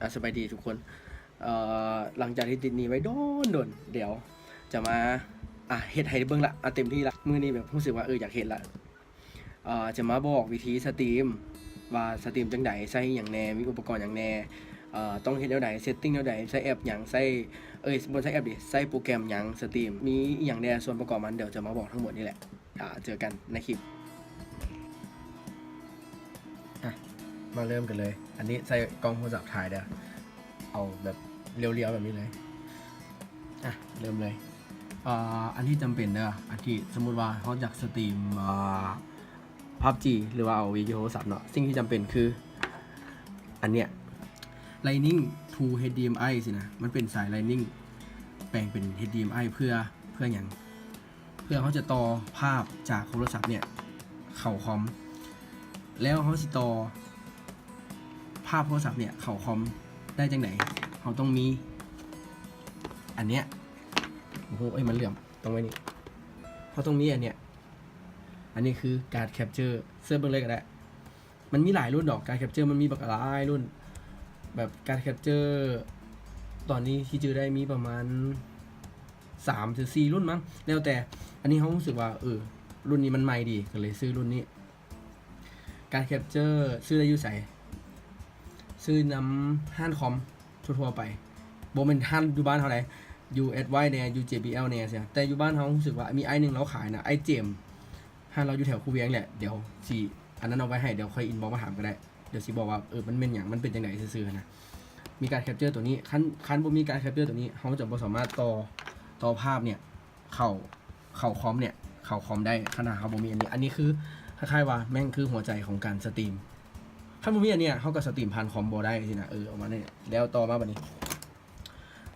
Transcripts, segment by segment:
ອາ ສະບາຍດີທຸກຄົນ. ເອີ ຫຼັງຈາກທີ່ຕິດໜີ້ໄວ້ດົນໆ ດຽວຈະມາ ອາ ເຮັດໃຫ້ເບິ່ງລະ ອາ ເຕັມທີ່ລະ. ມື້ນີ້ແບບຮູ້ສຶກວ່າ ເອີ ຢາກເຮັດລະ. ເອີ ຈະມາບອກວິທີສະຕຣີມ ວ່າສະຕຣີມຈັ່ງໃດ ໃຊ້ອີ່ຫຍັງແດ່ ມີອຸປະກອນຫຍັງແດ່ ເອີ ຕ້ອງເຮັດແນວໃດ ເຊັດຕິ້ງແນວໃດ ໃຊ້ແອັບຫຍັງ ໃຊ້ ເອີຍ ບໍ່ໃຊ້ແອັບເດ ໃຊ້ໂປຣແກຣມຫຍັງສະຕຣີມ ມີອີ່ຫຍັງແດ່ ສ່ວນປະກອບມັນ ດຽວຈະມາບອກທັງໝົດນີ້ແຫຼະ. ອາ ເຈີກັນໃນຄລິບ. ອາ ມາເລີ່ມກັນເລີຍ. ອັນນີ້ໃຊ້ກ້ອງໂທລະສັບຖ່າຍເດີ້ ເອົາແບບລຽວໆແບບນີ້ເລີຍ. ອາ ເລີ່ມເລີຍ. ອາ ອັນທີ່ຈຳເປັນເດີ້ ອັນທີ່ສົມມຸດວ່າເຮົາຢາກສະຕຣີມ ອາ PUBG ຫຼືວ່າເອົາວິດີໂທລະສັບເນາະ ສິ່ງທີ່ຈຳເປັນຄືອັນເນີ້ຍ Lightning to ເອັດດີເອັມໄອ ຊີ້ນະ. ມັນເປັນສາຍ Lightning ແປງເປັນ ເອັດດີເອັມໄອ ເພື່ອ ເພື່ອຫຍັງ? ເພື່ອເຮົາຈະຕໍ່ພາບຈາກໂທລະສັບເນີ້ຍເຂົ້າຄອມ ແລ້ວເຮົາຊິຕໍ່ພາບໂທລະສັບເນີ້ຍເຂົ້າຄອມໄດ້ຈັ່ງໃດ? ເຮົາຕ້ອງມີອັນເນີ້ຍ ໂອ້ໂຫ ເອີຍ ມັນເຫຼືອມ ຕ້ອງໄວ້ນີ້ ເຮົາຕ້ອງມີອັນເນີ້ຍ. ອັນນີ້ຄືກາດແຄັບເຈີ ເສີດເບິ່ງເລີຍກໍໄດ້. ມັນມີຫຼາຍລຸ້ນດອກ ກາດແຄັບເຈີມັນມີບັກຫຼາຍລຸ້ນ ແບບກາດແຄັບເຈີຕອນນີ້ທີ່ຈື່ໄດ້ມີປະມານສາມຫຼືສີ່ລຸ້ນມັ້ງ ແລ້ວແຕ່. ອັນນີ້ເຮົາຮູ້ສຶກວ່າ ເອີ ລຸ້ນນີ້ມັນໃໝ່ດີ ກໍເລີຍຊື້ລຸ້ນນີ້. ກາດແຄັບເຈີຊື້ໄດ້ຢູ່ໃສ? ຊື້ນຳຮ້ານຄອມທົ່ວໆໄປ ບໍ່ແມ່ນຮ້ານຢູ່ບ້ານເຮົາໃດ ຢູ່ Advice ແດ່ ຢູ່ ເຈບີແອລ ແດ່ຊີ້ນະ. ແຕ່ຢູ່ບ້ານເຮົາຮູ້ສຶກວ່າມີອ້າຍໜຶ່ງລາວຂາຍນະ ອ້າຍເຈມ ຮ້ານລາວຢູ່ແຖວຄູວຽງແຫຼະ. ດຽວຊິອັນນັ້ນເອົາໄວ້ໃຫ້ ດຽວຄ່ອຍອິນບັອກມາຖາມກໍໄດ້. ດຽວຊິບອກວ່າ ເອີ ມັນແມ່ນຫຍັງ ມັນເປັນຈັ່ງໃດຊື່ໆຫັ້ນນະ. ມີກາດແຄັບເຈີຕົວນີ້ ຄັນ ຄັນບໍ່ມີກາດແຄັບເຈີຕົວນີ້ ເຮົາຈະບໍ່ສາມາດຕໍ່ ຕໍ່ພາບເນີ້ຍເຂົ້າ ເຂົ້າຄອມເນີ້ຍ ເຂົ້າຄອມໄດ້ ຄັນຖ້າເຮົາບໍ່ມີອັນນີ້. ອັນນີ້ຄືຄ້າຍໆວ່າແມ່ນຄືຫົວໃຈຂອງການສະຕຣີມ. ຄັນບໍ່ມີອັນເນີ້ຍ ເຮົາກໍສະຕຣີມຜ່ານຄອມບໍ່ໄດ້ຊີ້ນະ. ເອີ ປະມານນີ້. ແລ້ວຕໍ່ມາບັດນີ້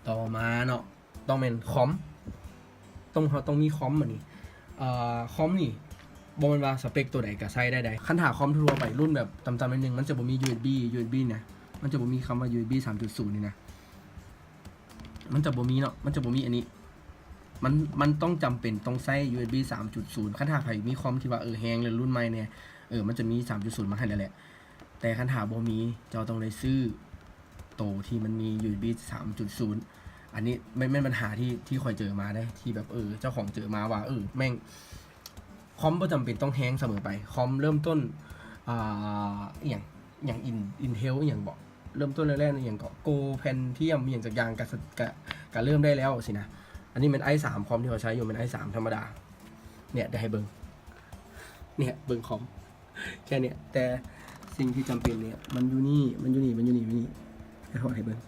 ຕໍ່ມາເນາະ ຕ້ອງແມ່ນຄອມ ຕ້ອງ ເຮົາຕ້ອງມີຄອມບັດນີ້. ເອີ ຄອມນີ້ບໍ່ແມ່ນວ່າສະເປັກຕົວໃດກໍໃຊ້ໄດ້ໃດ. ຄັນຖ້າຄອມທົ່ວໄປ ລຸ້ນແບບຕ່ຳໆໜ້ອຍໜຶ່ງ ມັນຈະບໍ່ມີ ຢູເອັສບີ ຢູເອັສບີນະ ມັນຈະບໍ່ມີຄຳວ່າ ຢູເອັສບີ ສາມຈຸດສູນນີ້ນະ ມັນຈະບໍ່ມີເນາະ ມັນຈະບໍ່ມີອັນນີ້. ມັນ ມັນຕ້ອງຈຳເປັນຕ້ອງໃຊ້ ຢູເອັສບີ ສາມຈຸດສູນ. ຄັນຖ້າໃຜມີຄອມທີ່ວ່າ ເອີ ແຮງ ຫຼື ລຸ້ນໃໝ່ແດ່ ເອີ ມັນຈະມີ ສາມຈຸດສູນ ມາໃຫ້ແລ້ວແຫຼະ. ແຕ່ຄັນຖ້າບໍ່ມີ ເຈົ້າຕ້ອງໄດ້ຊື້ໂຕທີ່ມັນມີ ຢູເອັສບີ ສາມຈຸດສູນ. ອັນນີ້ແມ່ນ ແມ່ນບັນຫາທີ່ ທີ່ຂ້ອຍເຈີມາເດ້ ທີ່ແບບ ເອີ ເຈົ້າຂອງເຈີມາວ່າ ເອີ ແມ່ງຄອມບໍ່ຈຳເປັນຕ້ອງແຮງສະເໝີໄປ. ຄອມເລີ່ມຕົ້ນ ອາ ອີ່ຫຍັງ ອີ່ຫຍັງ ອິນ ອິນເທວ ອີ່ຫຍັງເບາະ ເລີ່ມຕົ້ນແລກໆ ອີ່ຫຍັງເກາະ ໂກ ແພນທຽມ ອີ່ຫຍັງຈັກຢ່າງ ກະ ກະ ກະເລີ່ມໄດ້ແລ້ວຊີ້ນະ. ອັນນີ້ແມ່ນ ໄອ ສາມ ຄອມທີ່ຂ້ອຍໃຊ້ຢູ່ ແມ່ນ ໄອ ສາມ ທຳມະດາ. ເນີ້ຍ ດຽວໃຫ້ເບິ່ງ ເນີ້ຍ ເບິ່ງຄອມ ແຄ່ເນີ້ຍ. ແຕ່ສິ່ງທີ່ຈຳເປັນເນີ້ຍ ມັນຢູ່ນີ້ ມັນຢູ່ນີ້ ມັນຢູ່ນີ້ ຢູ່ນີ້ ໃຫ້ຖອດໃຫ້ເບິ່ງ.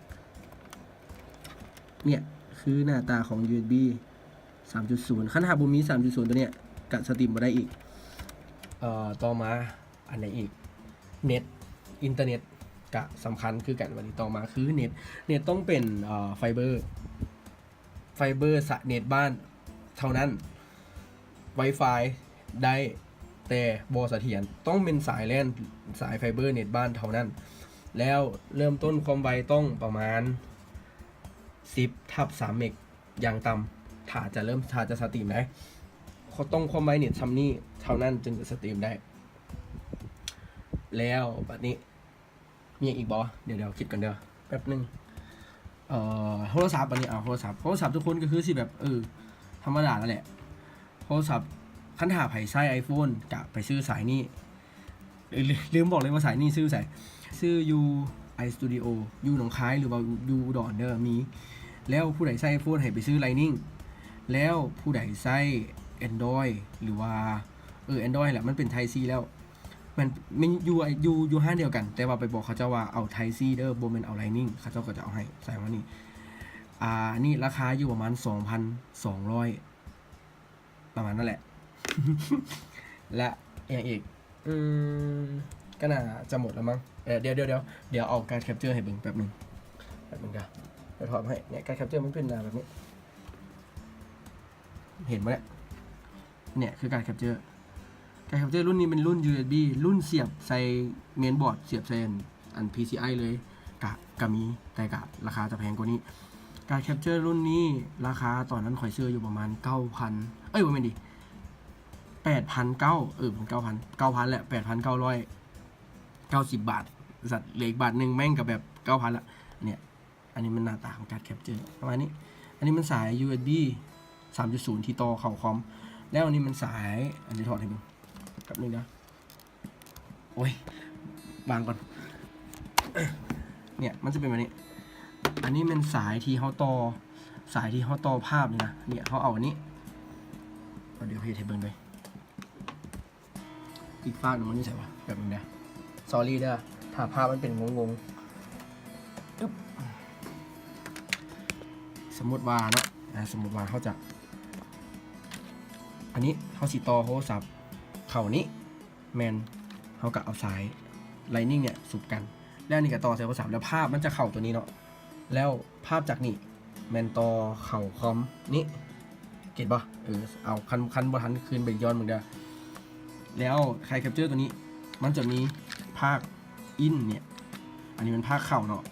ເນີ້ຍ ຄືໜ້າຕາຂອງ ຢູເອັສບີ ສາມຈຸດສູນ. ຄັນຫາກບໍ່ມີ ສາມຈຸດສູນ ຕົວເນີ້ຍ ກະສະຕຣີມບໍ່ໄດ້ອີກ. ເອີ ຕໍ່ມາ ອັນໃດອີກ? ເນັດ ອິນເຕີເນັດກະສຳຄັນຄືກັນ. ບັດນີ້ຕໍ່ມາຄືເນັດ ເນັດຕ້ອງເປັນ ເອີ ໄຟເບີ ໄຟເບີສະ ເນັດບ້ານເທົ່ານັ້ນ. ວາຍຟາຍໄດ້ ແຕ່ບໍ່ສະຖຽນ ຕ້ອງເປັນສາຍແລນ ສາຍໄຟເບີເນັດບ້ານເທົ່ານັ້ນ. ແລ້ວເລີ່ມຕົ້ນຄວາມໄວຕ້ອງປະມານສິບທັບສາມເມັກຢ່າງຕ່ຳ ຖ້າຈະເລີ່ມ ຖ້າຈະສະຕຣີມໄດ໋ ຕ້ອງຄວາມໄວເນັດຊ່ຳນີ້ເທົ່ານັ້ນຈຶ່ງຈະສະຕຣີມໄດ້. ແລ້ວບັດນີ້ ມີຫຍັງອີກບໍ່? ດຽວ ດຽວຄິດກ່ອນເດີ້ ແປັບໜຶ່ງ. ເອີ ໂທລະສັບ ບັດນີ້ ເອົາໂທລະສັບ ໂທລະສັບທຸກຄົນກໍຄືຊິແບບ ເອີ ທຳມະດານັ້ນແຫຼະ ໂທລະສັບ. ຄັນຖ້າໃຜໃຊ້ໄອໂຟນ ກະໄປຊື້ສາຍນີ້. ເອີ ລືມ ລືມບອກເລີຍວ່າສາຍນີ້ຊື້ໃສ? ຊື້ຢູ່ໄອສະຕູດິໂອ ຢູ່ໜອງຄາຍ ຫຼືວ່າຢູ່ອຸດອນເດີ້ ມີ. ແລ້ວຜູ້ໃດໃຊ້ໄອໂຟນໃຫ້ໄປຊື້ໄລນິງ ແລ້ວຜູ້ໃດໃຊ້ແອນດຣອຍ ຫຼືວ່າ ເອີ ແອນດຣອຍແຫຼະ ມັນເປັນໄທຊີແລ້ວ ແມ່ນ ແມ່ນຢູ່ ຢູ່ ຢູ່ຮ້ານດຽວກັນ ແຕ່ວ່າໄປບອກເຂົາເຈົ້າວ່າເອົາໄທຊີເດີ້ ບໍ່ແມ່ນເອົາໄລນິງ ເຂົາເຈົ້າກໍຈະເອົາໃຫ້. ໃສ່ມານີ້ ອາ ອັນນີ້ລາຄາຢູ່ປະມານສອງພັນສອງຮ້ອຍ ປະມານນັ້ນແຫຼະ. ແລະ ອີ່ຫຍັງອີກ? ອືມ ກໍໜ້າຈະໝົດແລ້ວມັ້ງ. ເອີ ດຽວ ດຽວ ດຽວ ດຽວເອົາກາດແຄັບເຈີໃຫ້ເບິ່ງແປັບໜຶ່ງ ແປັບໜຶ່ງເດີ້ ດຽວຖອດໃຫ້. ເນີ້ຍ ກາດແຄັບເຈີມັນເປັນໜ້າແບບນີ້ ເຫັນບໍ່ເນຍ? ເນີ້ຍຄືກາດແຄັບເຈີ ກາດແຄັບເຈີລຸ້ນນີ້ເປັນລຸ້ນ ຢູເອັສບີ ລຸ້ນສຽບໃສ່ເມນບອດ ສຽບໃສ່ອັນ ອັນ ພີຊີໄອ ເລີຍ ກະ ກະມີ ແຕ່ກະລາຄາຈະແພງກວ່ານີ້. ກາດແຄັບເຈີລຸ້ນນີ້ລາຄາຕອນນັ້ນຂ້ອຍຊື້ຢູ່ປະມານເກົ້າພັນ ເອີຍ ບໍ່ແມ່ນດິ ແປດພັນເກົ້າ ເອີ ເປັນເກົ້າພັນ ເກົ້າພັນແຫຼະ ແປດພັນເກົ້າຮ້ອຍເກົ້າສິບບາດ. ສັດ ເຫຼືອອີກບາດໜຶ່ງແມ່ງກະແບບເກົ້າພັນລະ. ເນຍ ອັນນີ້ມັນໜ້າຕາຂອງກາດແຄັບເຈີປະມານນີ້. ອັນນີ້ມັນສາຍ ຢູເອັສບີ ສາມຈຸດສູນ ທີ່ຕໍ່ເຂົ້າຄອມ. ແລ້ວອັນນີ້ມັນສາຍ ອັນນີ້ຖອດໃຫ້ເບິ່ງ ແປັບໜຶ່ງເດີ. ໂອ້ຍ ວາງກ່ອນ. ເນຍ ມັນຈະເປັນແບບນີ້. ອັນນີ້ແມ່ນສາຍທີ່ເຮົາຕໍ່ ສາຍທີ່ເຮົາຕໍ່ພາບນີ້ນະ. ເນຍ ເຮົາເອົາອັນນີ້ ດຽວເຮັດໃຫ້ເບິ່ງເລີຍ. ອີກຟາກໜຶ່ງມັນຢູ່ໃສວະ? ແປັບໜຶ່ງເດີ. Sorry ເດີ ຖ້າພາບມັນເປັນງົງໆ. ອຶບ ສົມມຸດວ່າເນາະ ອາ ສົມມຸດວ່າເຮົາຈະ ອັນນີ້ເຮົາຊິຕໍ່ໂທລະສັບເຂົ້ານີ້ ແມ່ນເຮົາກະເອົາສາຍ Lightning ເນຍສຸບກັນ ແລ້ວອັນນີ້ກະຕໍ່ໃສ່ໂທລະສັບ ແລ້ວພາບມັນຈະເຂົ້າໂຕນີ້ເນາະ. ແລ້ວພາບຈາກນີ້ແມ່ນຕໍ່ເຂົ້າຄອມນີ້ ເກັດບໍ່? ເອີ ເອົາ ຄັນ ຄັນບໍ່ທັນຄືນໄປຍ້ອນເບິ່ງເດີ. ແລ້ວກາດແຄັບເຈີໂຕນີ້ມັນຈະມີພາກ In ເນຍ ອັນນີ້ແມ່ນພາກເຂົ້າເນາະ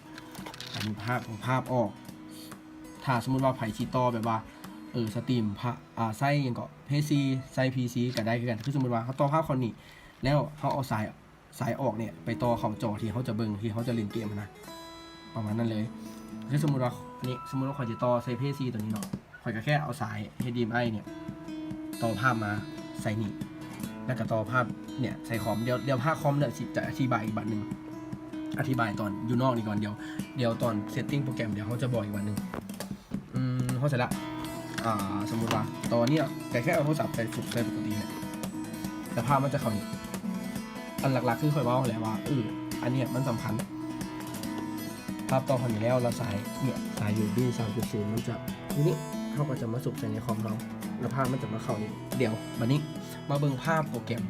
ອັນນີ້ພາກ ພາກອອກ. ຖ້າສົມມຸດວ່າໃຜຊິຕໍ່ແບບວ່າ ເອີ ສະຕຣີມພາບ ອາ ໃຊ້ຫຍັງເກາະ ເພຊີ ໃຊ້ ພີຊີ ກະໄດ້ຄືກັນ. ຄືສົມມຸດວ່າເຮົາຕໍ່ພາບເຂົ້ານີ້ ແລ້ວເຮົາເອົາສາຍ ສາຍອອກເນຍໄປຕໍ່ເຂົ້າຈໍທີ່ເຮົາຈະເບິ່ງ ທີ່ເຮົາຈະຫຼິ້ນເກມຫັ້ນນະ ປະມານນັ້ນເລີຍ. ຄືສົມມຸດວ່າ ນີ້ ສົມມຸດວ່າຂ້ອຍຈະຕໍ່ໃສ່ ພີຊີ ໂຕນີ້ເນາະ ຂ້ອຍກະແຄ່ເອົາສາຍ ເອັດດີເອັມໄອ ເນຍຕໍ່ພາບມາໃສ່ນີ້ ແລ້ວກະຕໍ່ພາບເນຍໃສ່ຄອມ. ດຽວ ດຽວພາກຄອມເນຍຊິ ຈະອະທິບາຍອີກບາດໜຶ່ງ ອະທິບາຍຕອນຢູ່ນອກນີ້ກ່ອນ. ດຽວ ດຽວຕອນເຊັດຕິ້ງໂປຣແກຣມ ດຽວເຮົາຈະບອກອີກບາດໜຶ່ງ. ອືມ ຮອດໃສລະ? ອ່າ ສົມມຸດວ່າຕອນນີ້ເນາະ ກະແຄ່ເອົາໂທລະສັບໃສ່ ໃສ່ປົກກະຕິແຫຼະ ແລ້ວພາບມັນຈະເຂົ້ານີ້. ອັນຫຼັກໆຄືຂ້ອຍເວົ້າແຫຼະວ່າ ເອີ ອັນເນຍມັນສຳຄັນ. ພາບຕໍ່ເຂົ້ານີ້ແລ້ວ ແລ້ວສາຍເນຍ ສາຍ ຢູເອັສບີ ສາມຈຸດສູນ ມັນຈະຢູ່ນີ້ ເຮົາກະຈະມາສຸບໃສ່ໃນຄອມເຮົາ ແລ້ວພາບມັນຈະມາເຂົ້ານີ້. ດຽວບາດນີ້ມາເບິ່ງພາບໂປຣແກຣມ.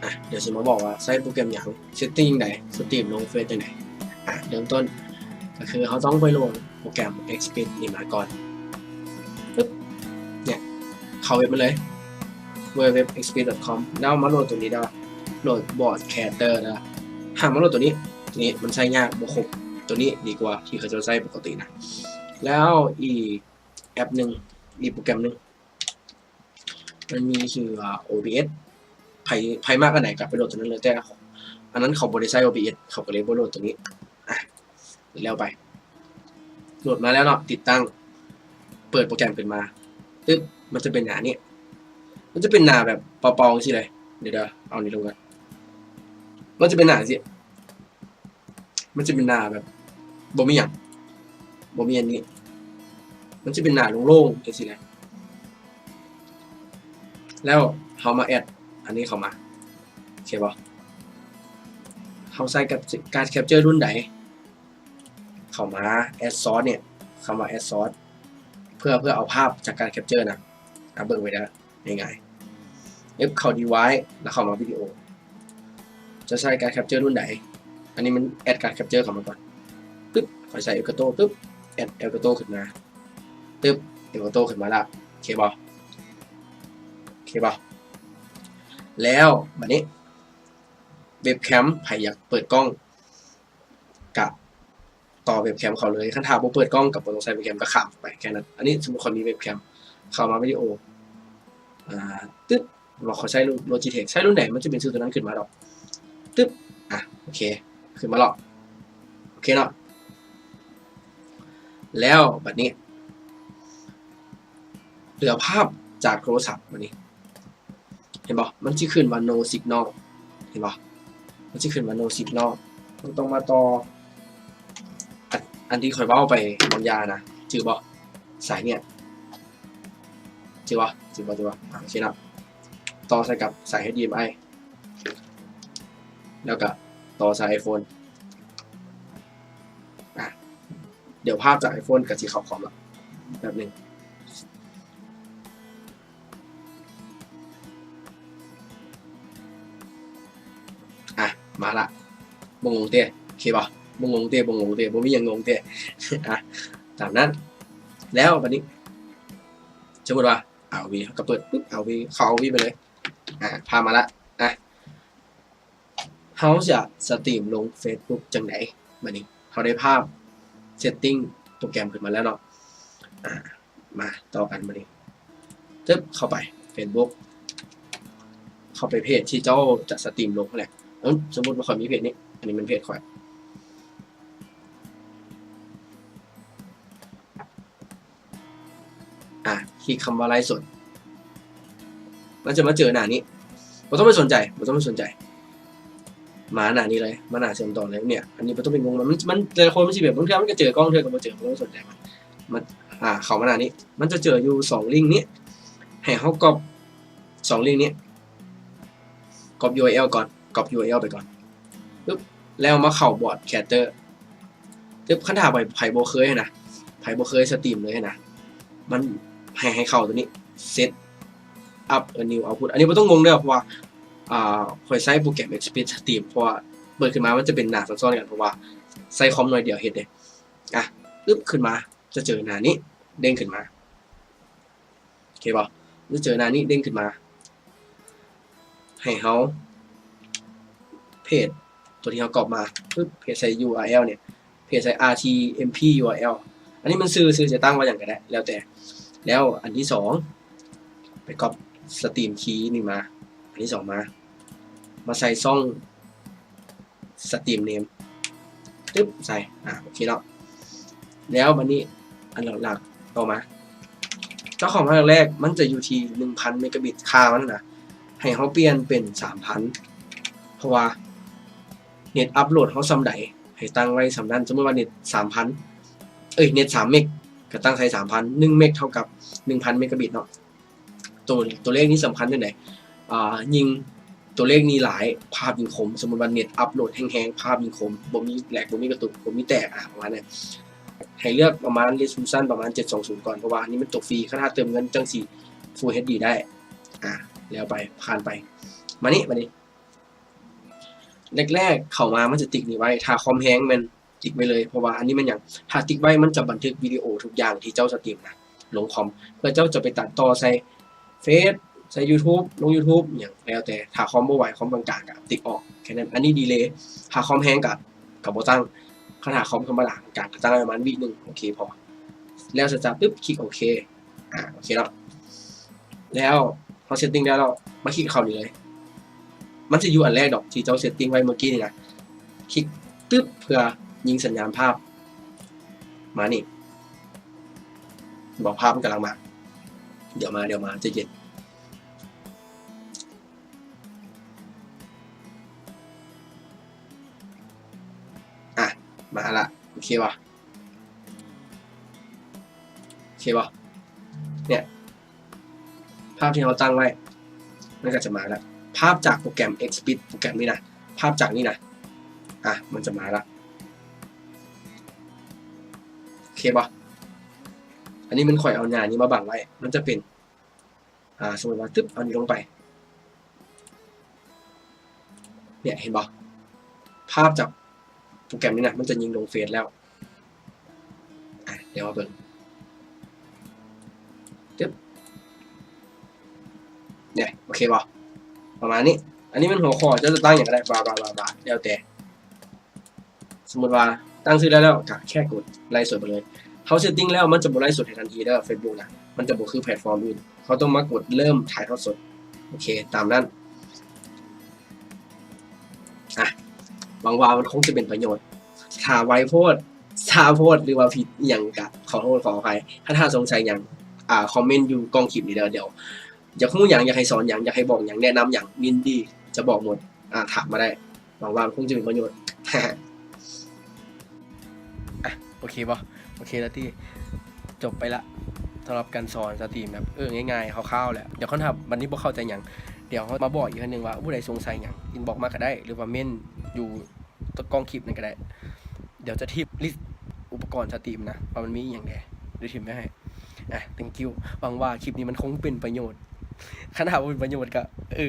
ອະ ດຽວຊິມາບອກວ່າໃຊ້ໂປຣແກຣມຫຍັງ ເຊັດຕິ້ງຈັ່ງໃດ ສະຕຣີມລົງເຟສຈັ່ງໃດ. ອະ ເລີ່ມຕົ້ນກະຄືເຮົາຕ້ອງໄປໂຫຼດໂປຣແກຣມ Xspeed ນີ້ມາກ່ອນ. ປຶບ ເນຍ ເຂົ້າເວັບມາເລີຍ www.xspeed.com ແລ້ວມາໂຫຼດໂຕນີ້ເດີ ໂຫຼດ Broadcaster ເດີ. ຫາກມາໂຫຼດໂຕນີ້ ໂຕນີ້ມັນໃຊ້ຍາກ ບໍ່ຄົບ ໂຕນີ້ດີກວ່າທີ່ເຂົາເຈົ້າໃຊ້ປົກກະຕິນະ. ແລ້ວອີກແອັບໜຶ່ງ ອີກໂປຣແກຣມໜຶ່ງ ມັນມີຊື່ວ່າ ໂອບີເອັສ ໃຜ ໃຜມັກອັນໃດກະໄປໂຫຼດໂຕນັ້ນເລີຍ ແຕ່ອັນນັ້ນເຂົາບໍ່ໄດ້ໃຊ້ ໂອບີເອັສ ເຂົາກະເລີຍບໍ່ໂຫຼດໂຕນີ້. ອະ ແລ້ວໄປ ໂຫຼດມາແລ້ວເນາະ ຕິດຕັ້ງ ເປີດໂປຣແກຣມຂຶ້ນມາ ຕຶບ ມັນຈະເປັນໜ້ານີ້ ມັນຈະເປັນໜ້າແບບເປົ່າໆ ຈັ່ງຊີ້ເລີຍ. ດຽວໆ ເອົານີ້ລົງກ່ອນ ມັນຈະເປັນໜ້າຈັ່ງຊີ້ ມັນຈະເປັນໜ້າແບບບໍ່ມີຫຍັງ ບໍ່ມີອັນນີ້ ມັນຈະເປັນໜ້າໂລ່ງໆ ຈັ່ງຊີ້ນະ. ແລ້ວເຮົາມາແອັດອັນນີ້ເຂົ້າມາ ໂອເຄບໍ່? ເຮົາໃຊ້ກາດ ກາດແຄັບເຈີລຸ້ນໃດ ເຂົ້າມາແອັດຊອດເນຍ ເຂົ້າມາແອັດຊອດ ເພື່ອ ເພື່ອເອົາພາບຈາກກາດແຄັບເຈີນະ. ອາ ເບິ່ງໄວ້ເດີ ງ່າຍໆ ເອັບ ເຂົ້າດີໄວສ໌ ແລ້ວເຂົ້າມາວິດີໂອ ຈະໃຊ້ກາດແຄັບເຈີລຸ້ນໃດ. ອັນນີ້ມັນແອັດກາດແຄັບເຈີເຂົ້າມາກ່ອນ ຕຶບ ຂ້ອຍໃສ່ເອລກາໂຕ ຕຶບ ແອັດເອລກາໂຕຂຶ້ນມາ ຕຶບ ເອລກາໂຕຂຶ້ນມາລະ ໂອເຄບໍ່? ໂອເຄບໍ່? ແລ້ວບາດນີ້ເວັບແຄມ ໃຜຢາກເປີດກ້ອງ ກະຕໍ່ເວັບແຄມເຂົ້າເລີຍ. ຄັນຖ້າບໍ່ເປີດກ້ອງກະບໍ່ຕ້ອງໃຊ້ເວັບແຄມ ກະຂ້າມໄປແຄ່ນັ້ນ. ອັນນີ້ສົມມຸດຂ້ອຍມີເວັບແຄມ ເຂົ້າມາວິດີໂອ ອາ ຕຶບ ວ່າຂ້ອຍໃຊ້ລຸ້ນໂລຈີເທັກ ໃຊ້ລຸ້ນໃດ ມັນຈະເປັນຊື່ໂຕນັ້ນຂຶ້ນມາດອກ ຕຶບ ອາ ໂອເຄ ຂຶ້ນມາແລ້ວ ໂອເຄເນາະ. ແລ້ວບາດນີ້ເຫຼືອພາບຈາກໂທລະສັບບາດນີ້ ເຫັນບໍ່? ມັນຊິຂຶ້ນວ່າ no signal ເຫັນບໍ່? ມັນຊິຂຶ້ນວ່າ no signal ມັນຕ້ອງມາຕໍ່ ອັນ ອັນທີ່ຂ້ອຍເວົ້າໄປບາງຢ່າງນະ ຈື່ບໍ່? ສາຍເນຍ ຈື່ບໍ່? ຈື່ບໍ່? ອາ ໂອເຄເນາະ ຕໍ່ໃສ່ກັບສາຍ ເອັດດີເອັມໄອ ແລ້ວກະຕໍ່ໃສ່ໄອໂຟນ ອາ ດຽວພາບຈາກໄອໂຟນກະຊິເຂົ້າຄອມລະ ແປັບໜຶ່ງ. ອະ ມາລະ ບໍ່ງົງເຕ ໂອເຄບໍ່? ບໍ່ງົງເຕ ບໍ່ງົງເຕ ບໍ່ມີຫຍັງງົງເຕ ອະ ຕາມນັ້ນ. ແລ້ວບາດນີ້ ສົມມຸດວ່າ ອາ ໂອວີ ເຮົາກະເປີດປຶບ ອາ ໂອວີ ເຂົ້າ ອາ ໂອວີ ໄປເລີຍ ອະ ພາບມາລະ ອະ ເຮົາຈະສະຕຣີມລົງເຟສບຸກຈັ່ງໃດ? ບາດນີ້ເຮົາໄດ້ພາບ ເຊັດຕິ້ງໂປຣແກຣມຂຶ້ນມາແລ້ວເນາະ ອາ ມາຕໍ່ກັນບາດນີ້ ຕຶບ ເຂົ້າໄປເຟສບຸກ ເຂົ້າໄປເພຈທີ່ເຈົ້າຈະສະຕຣີມລົງຫັ້ນແຫຼະ. ເອີ ສົມມຸດວ່າຂ້ອຍມີເພຈນີ້ ອັນນີ້ແມ່ນເພຈຂ້ອຍ. ອາ ຄລິກຄຳວ່າໄລຟ໌ສົດ ມັນຈະມາເຈີໜ້ານີ້. ບໍ່ຕ້ອງໄປສົນໃຈ ບໍ່ຕ້ອງໄປສົນໃຈ ມາໜ້ານີ້ເລີຍ ມາໜ້າເຊື່ອມຕໍ່ເລີຍ. ເນຍ ອັນນີ້ບໍ່ຕ້ອງໄປງົງມັນ ມັນ ມັນ ແຕ່ລະຄົນມັນຊິແບບ ບາງເທື່ອມັນກໍເຈີກ້ອງ ເທື່ອກໍບໍ່ເຈີ ບໍ່ຕ້ອງໄປສົນໃຈມັນ. ມັນ ອາ ເຂົ້າມາໜ້ານີ້ ມັນຈະເຈີຢູ່ສອງລິ້ງນີ້ ໃຫ້ເຮົາກັອບສອງລິ້ງນີ້ ກັອບຢູອາແອລກ່ອນ ກັອບຢູອາແອລໄປກ່ອນ ປຶບ ແລ້ວມາເຂົ້າບອດແຄສເຕີ ປຶບ. ຄັນຖ້າໃຜ ໃຜບໍ່ເຄີຍຫັ້ນນະ ໃຜບໍ່ເຄີຍສະຕຣີມເລີຍຫັ້ນນະ ມັນໃຫ້ ໃຫ້ເຂົ້າຕົວນີ້ Set up a new output. ອັນນີ້ບໍ່ຕ້ອງງົງເດີ ເພາະວ່າ ອ່າ ຂ້ອຍໃຊ້ໂປຣແກຣມ Xspeed Stream ເພາະວ່າເປີດຂຶ້ນມາມັນຈະເປັນໜ້າຊ້ອນໆກັນ ເພາະວ່າໃຊ້ຄອມໜ້ອຍດຽວເຮັດເດ້. ອະ ປຶບ ຂຶ້ນມາຈະເຈີໜ້ານີ້ເດ້ງຂຶ້ນມາ ໂອເຄບໍ່? ຈະເຈີໜ້ານີ້ເດ້ງຂຶ້ນມາ ໃຫ້ເຮົາເພສຕົວທີ່ເຮົາກັອບມາ ປຶບ ເພສໃສ່ຢູອາແອລເນຍ ເພສໃສ່ RTMP URL. ອັນນີ້ມັນຊື່ ຊື່ຈະຕັ້ງວ່າຫຍັງກໍໄດ້ ແລ້ວແຕ່. ແລ້ວອັນທີສອງ ໄປກັອບ Stream Key ນີ້ມາ ອັນທີສອງມາ ມາໃສ່ຊ່ອງ Stream Name ຕຶບ ໃສ່ ອາ ໂອເຄເນາະ. ແລ້ວບັດນີ້ອັນຫຼັກໆຕໍ່ມາ ເຈົ້າຂອງພາກແລກມັນຈະຢູ່ທີ່ໜຶ່ງພັນເມກາບິດ ຄ່າມັນນະ ໃຫ້ເຮົາປ່ຽນເປັນສາມພັນ ເພາະວ່າເນັດອັບໂຫຼດເຮົາສ່ຳໃດ ໃຫ້ຕັ້ງໄວ້ສ່ຳນັ້ນ. ສົມມຸດວ່າເນັດສາມພັນ ເອີຍ ເນັດສາມເມັກ ກໍຕັ້ງໃສ່ສາມພັນ ໜຶ່ງເມັກເທົ່າກັບໜຶ່ງພັນເມກາບິດເນາະ. ໂຕ ໂຕເລກນີ້ສຳຄັນຈັ່ງໃດ? ອ່າ ຍິ່ງໂຕເລກນີ້ຫຼາຍ ພາບຍິ່ງຄົມ. ສົມມຸດວ່າເນັດອັບໂຫຼດແຮງໆ ພາບຍິ່ງຄົມ ບໍ່ມີແລັກ ບໍ່ມີກະຕຸກ ບໍ່ມີແຕກ ອາ ປະມານນັ້ນ. ໃຫ້ເລືອກປະມານ resolution ປະມານເຈັດສອງສູນກ່ອນ ເພາະວ່າອັນນີ້ມັນຕົກຟຣີ ຄັນຖ້າເຕີມເງິນຈັ່ງຊິ Full HD ໄດ້. ອາ ແລ້ວໄປ ຜ່ານໄປ ມານີ້ ມານີ້ ແລກໆເຂົ້າມາມັນຈະຕິກນີ້ໄວ້ ຖ້າຄອມແຮງແມ່ນ ຕິກໄວ້ເລີຍ ເພາະວ່າອັນນີ້ແມ່ນຫຍັງ? ຖ້າຕິກໄວ້ມັນຈະບັນທຶກວິດີໂອທຸກຢ່າງທີ່ເຈົ້າສະຕຣີມນະ ລົງຄອມ ເພື່ອເຈົ້າຈະໄປຕັດຕໍ່ໃສ່ເຟສ ໃສ່ຢູທູບ ລົງຢູທູບ ຫຍັງແລ້ວແຕ່. ຖ້າຄອມບໍ່ໄວ ຄອມກາງໆ ກໍຕິກອອກ ແຄ່ນັ້ນ. ອັນນີ້ດີເລ ຖ້າຄອມແຮງກໍ ກໍບໍ່ຕັ້ງ. ຄັນຖ້າຄອມທຳມະດາ ກາງ ກໍຕັ້ງໄວ້ປະມານວິໜຶ່ງ ໂອເຄພໍ. ແລ້ວເສັດສັບປຶບ ຄລິກໂອເຄ. ອາ ໂອເຄເນາະ ແລ້ວເຮົາເຊັດຕິ້ງໄດ້ແລ້ວ ມາຄລິກເຂົ້ານີ້ເລີຍ. ມັນຈະຢູ່ອັນແລກດອກ ທີ່ເຈົ້າເຊັດຕິ້ງໄວ້ເມື່ອກີ້ນີ້ນະ. ຄລິກຕຶບ ເພື່ອຍິງສັນຍານພາບ ມານີ້ ບອກພາບມັນກຳລັງມາ ດຽວມາ ດຽວມາ ໃຈເຢັນ. ອະ ມາລະ ໂອເຄບໍ່? ໂອເຄບໍ່? ເນຍ ພາບທີ່ເຮົາຕັ້ງໄວ້ ມັນກໍຈະມາລະ ພາບຈາກໂປຣແກຣມ Xspeed ໂປຣແກຣມນີ້ນະ ພາບຈາກນີ້ນະ ອະ ມັນຈະມາລະ ໂອເຄບໍ່? ອັນນີ້ມັນ ຂ້ອຍເອົາໜ້ານີ້ມາບັງໄວ້ ມັນຈະເປັນ ອາ ສົມມຸດວ່າ ຕຶບ ເອົານີ້ລົງໄປ ເນຍ ເຫັນບໍ່? ພາບຈາກໂປຣແກຣມນີ້ນະ ມັນຈະຍິງລົງເຟສແລ້ວ. ອາ ດຽວມາເບິ່ງ ຕຶບ ເນຍ ໂອເຄບໍ່? ປະມານນີ້. ອັນນີ້ມັນຫົວຂໍ້ ເຈົ້າຈະຕັ້ງຫຍັງກໍໄດ້ ບາ ບາ ບາ ບາ ແລ້ວແຕ່. ສົມມຸດວ່າຕັ້ງຊື່ໄດ້ແລ້ວ ກໍແຄ່ກົດໄລຟ໌ສົດໄປເລີຍ. ເຮົາເຊັດຕິ້ງແລ້ວ ມັນຈະບໍ່ໄລຟ໌ສົດໃຫ້ທັນທີເດີ Facebook ນະ ມັນຈະບໍ່ຄືແພລດຟອມອື່ນ. ເຮົາຕ້ອງມາກົດເລີ່ມຖ່າຍທອດສົດ. ໂອເຄ ຕາມນັ້ນ. ອະ ຫວັງວ່າມັນຄົງຈະເປັນປະໂຫຍດ. ຖ້າໄວໂພດ ຊ້າໂພດ ຫຼືວ່າຜິດອີ່ຫຍັງກະຂໍໂທດຂໍອະໄພ. ຄັນຖ້າສົງໄສຫຍັງ ອາ ຄອມເມັນຢູ່ກ້ອງຄລິບນີ້ເດີ. ດຽວຢາກຮູ້ຫຍັງ ຢາກໃຫ້ສອນຫຍັງ ຢາກໃຫ້ບອກຫຍັງ ແນະນຳຫຍັງ ຍິນດີຈະບອກໝົດ. ອາ ຖາມມາໄດ້. ຫວັງວ່າມັນຄົງຈະມີປະໂຫຍດ. ອະ ໂອເຄບໍ່? ໂອເຄລະຕິ ຈົບໄປລະ ສຳລັບການສອນສະຕຣີມແບບ ເອີ ງ່າຍໆ ຄ່າວໆ ແຫຼະ. ດຽວຄັນຖ້າບັດນີ້ບໍ່ເຂົ້າໃຈຫຍັງ ດຽວເຮົາມາບອກອີກເທື່ອໜຶ່ງວ່າ ຜູ້ໃດສົງໄສຫຍັງ ອິນບັອກມາກໍໄດ້ ຫຼືວ່າເມັນຢູ່ກ້ອງຄລິບນັ້ນກໍໄດ້. ດຽວຈະຖິ້ມລິດອຸປະກອນສະຕຣີມນະ ວ່າມັນມີອີ່ຫຍັງແດ່ ດຽວຖິ້ມໄວ້ໃຫ້. ອະ thank you ຫວັງວ່າຄລິບນີ້ມັນຄົງເປັນປະໂຫຍດ. ຄັນຖ້າບໍ່ເປັນປະໂຫຍດກໍ ເອີ